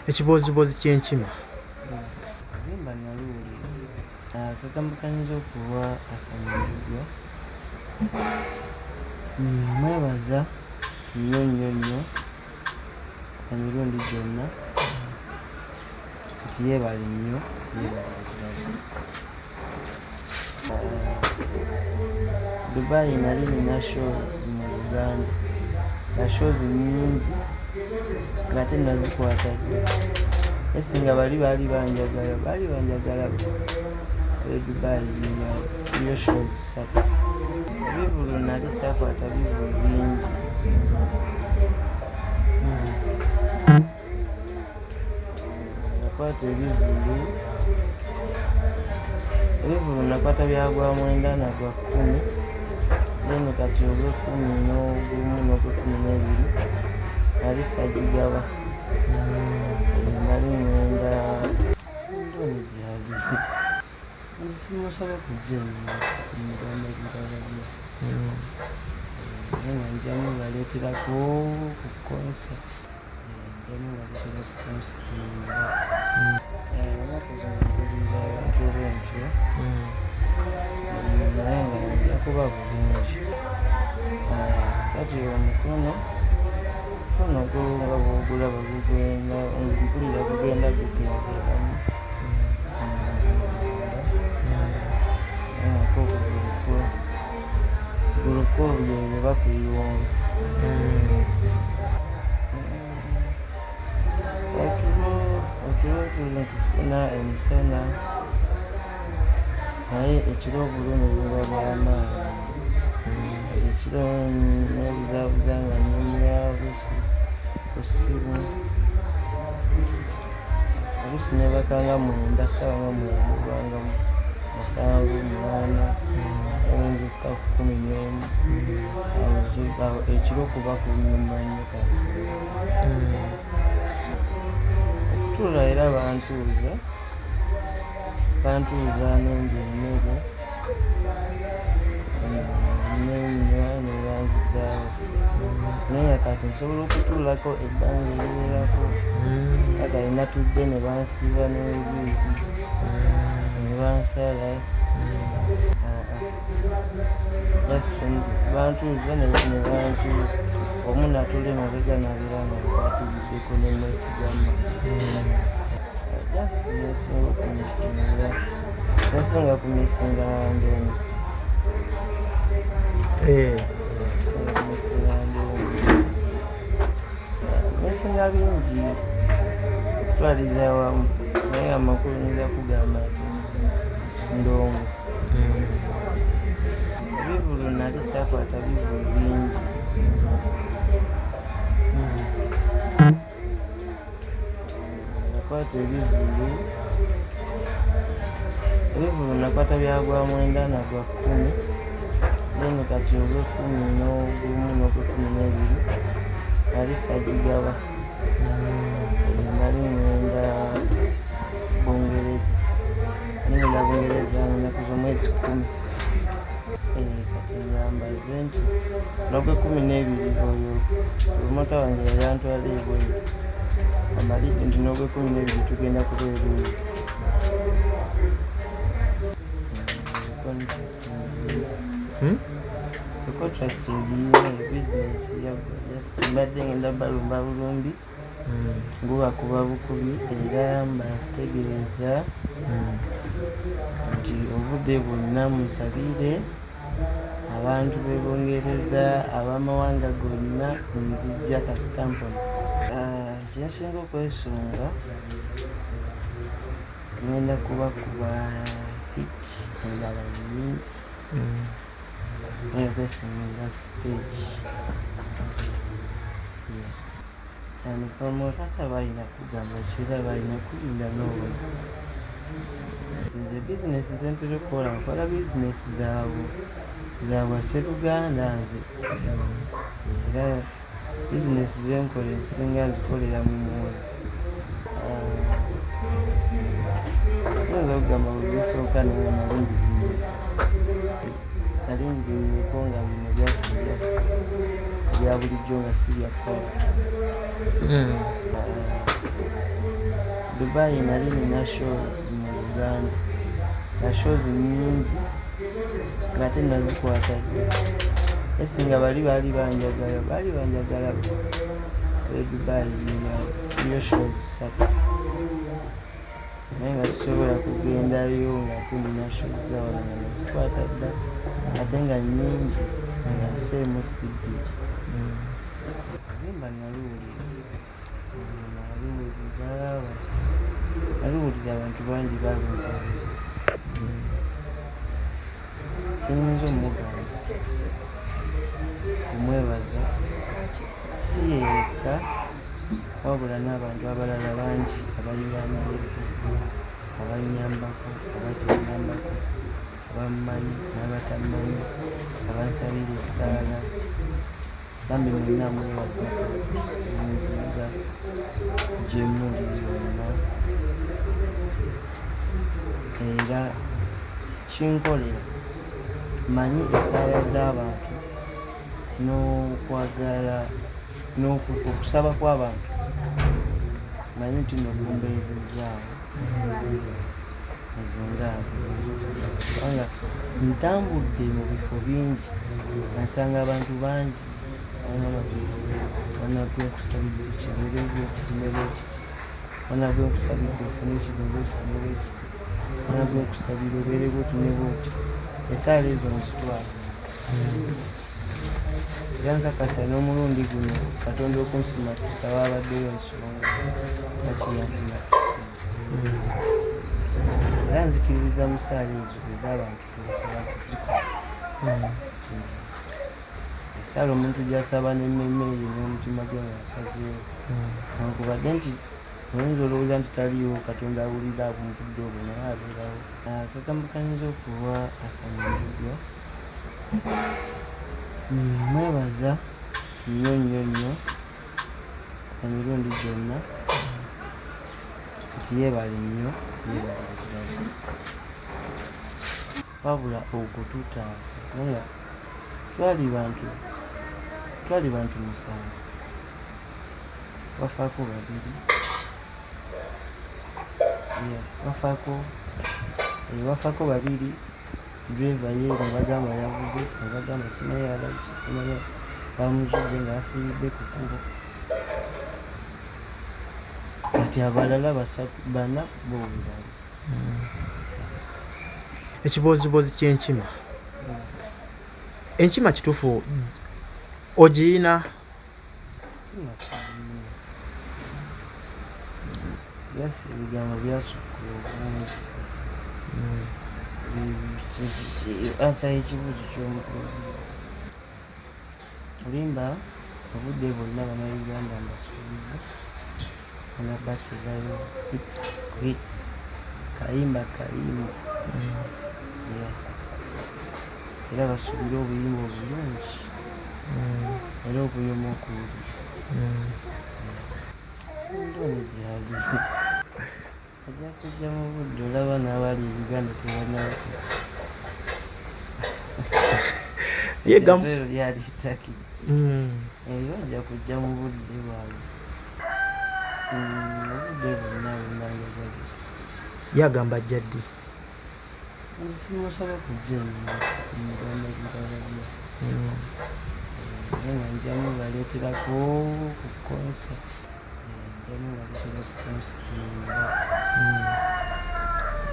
Ekiboozibozi ky'enkima. Oluyimba naluwulira. Akagambo kayinza okuwa asanyiziddwa. Mwebaza nnyo nnyo nnyo emirundi gyonna nti yeebale nnyo, yeebale ddala. Dubai nali nina shows mu Uganda nga shows nyingi ng'ate nazikwata dda, naye singa bali baali banjagala, baali banjagala ab'e Dubai nga yo shows ssatu. Ebivvulu nali saakwata bivvulu bingi. Nakwata ebivvulu, ebivvulu nakwata bya gwa mwenda na gwa kkumi, then kati ogw'ekkumi n'ogumu n'ogw'ekkumi n'ebiri nali sagigaba. Nali ngenda sindoni gyali nze simusaba kujja mugamba birala byo naye nga njamu baleeterako ku concert. Njamu baleetera ku concert nga ennaku zino mpulira ntyo bwentyo naye nga nja kuba bulungi. Kati omukono mukono gwo nga bw'ogulaba gugenda, mpulira gugenda gukendeeramu munda, naye nga okugulu kwo okugulu kwo bye bakuyunga. Otulo otulo ntufuna emisana naye ekiro obulumi buba bw'amaanyi. Ekiro neebuzaabuza nga nnyumya oluusi ku ssimu, oluusi neebaka nga 9, ssaawa nga 9 oba nga 7, 8, ne nzuukuka ku 11. Awo ekiro kuba kunnuma nnyo kati. Okutuula era bantuuza, bantuuza nendya emmere nenywa ne banzizaawo naye nga kati nsobola okutuulako ebbanga eriwerako paka natudde ne bansiba n'enviiri ne bansala. Just bantuuza ne bantu omu n'atuula emabega n'abeera nga nkwatiriddeko ne neesigama. Just nesinga okumisinga, nesinga kumisinga ndongo. Singa kumisinga ndongo. Misinga bingi okutwaliza awamu naye amakulu nyinza kugamba nti ndongo. Ebivvulu nali saakwata bivvulu bingi. Nakwata ebivvulu, ebivvulu nakwata bya gwa mwenda na gwa kkumi, then kati ogw'ekkumi n'ogumu n'ogw'ekkumi n'ebiri nali sagigaba. Nali ngenda Bungereza, nali ngenda Bungereza ennaku z'omwezi 10. Kati nga mbaze nti n'ogw'ekkumi n'ebiri oyo promoter wange yali antwala ebweru, amalidde nti n'ogw'ekkumi n'ebiri tugenda kuba ebweru. Contract eriyo, bizinesi yaggwa, just mbadde ngenda balumba bulumbi ngubakuba bukubi era mbategeeza nti obudde bwonna musabire abantu b'e Bungereza ab'amawanga gonna nzijja kasita mpona. Kyensinga okwesunga ngenda kubakuba hit endala nnyingi. Nsinga kwesunga stage. And promoter balina kugamba ki era balina kulinda n'obona. Nze bizinesi ze ntera okukola nkola bizinesi za bwasseruganda nze era bizinesi ze nkola ezisinga nzikolera mu mwoyo. Nyinza okugamba bwe bisooka naye nali ngirinye, nali ngirinyeeko nga bino byaffe ebya bulijjo nga si bya kkala. Dubai nali nina shows mu Uganda nga shows nyingi ng'ate nazikwata dda naye singa bali baali banjagala baali banjagala ab'e Dubai ninayo shows ssatu naye nga sisobola kugendayo ng'ate nina shows za wano nga nazikwata dda ate nga nyingi nga si emu si bbiri. Oluyimba naluwulira Naluwulira abantu bangi balumpeereza. Kyenyinza omugamba kumwebaza si ye yekka wabula n'abantu abalala bangi abayambyeko, abanyambako, abakyanyambako, abammanyi n'abatammanyi, abansabira essaala. Bambi mwenna mwebaza okusinziira gye muli yonna era kinkolera mmanyi essaala z'abantu n'okwagala okusaba kw'abantu mmanyi nti nno kumbeezezzaawo nze nga nze kubanga ntambudde mu bifo bingi nga nsanga abantu bangi abangamba nti mwana gwe nkusabidde kibeere bwekiti ne bwekiti, mwana gwe nkusabidde ofune kino bwekiti ne bwekiti, mwana gwe nkusabira obeere bwoti ne bwoti. Essaala ezo nzitwala era nkakasa n'omulundi guno Katonda okunsimattusa waabaddeyo ensonga lwaki yansimattusiza. Era nzikiririza mu ssaala ezo ez'abantu tebasaba kuzikola. Essaala omuntu gy'asaba n'emmeeme ye n'omutima gwe ng'asazeewo. Newankubadde nti oyinza olowooza nti taliiwo Katonda awulira mu budde obwo naye abeerawo. Akagambo kayinza okuwa Hassan Ndugwa mwebaza nnyo nnyo nnyo emirundi gyonna nti yeebale nnyo yeebalire ddala wabula okututaasa kubanga twali bantu twali bantu musanvu wafaako babiri wafaako wafaako babiri driver ye ne bagamba yavuze ne bagamba simanyi yalabise simanyi bamuzudde nga yafiiridde ku kkubo kati abalala basatu bana bo bwe bali. Ekibooziboozi ky'enkima. Enkima kituufu ogiyina? Enkima sigiyina. Just ebigambo byasukka obungi kati ansa y'ekibuuzo ky'omubuuzizza. Olimba obudde bwonna Bannayuganda mbasuubizza ngenda bateerayo hits ku hits kayimba kayimba yeah. Era basuubire obuyimba obulungi era obunyuma okuwulira. Sindoni gyali ajja kujja mu budde olaba n'abali e Uganda tebanaba. Ye gam- Eryo lyali ttaki era ajja kujja mu budde bwabwe obudde bwonna bwonna njagalira. Ye agamba ajja ddi? Nze simusaba kujja eno muganda birala bya naye nga nja mubaleeterako ku concert, nja mubaleetera ku concert nga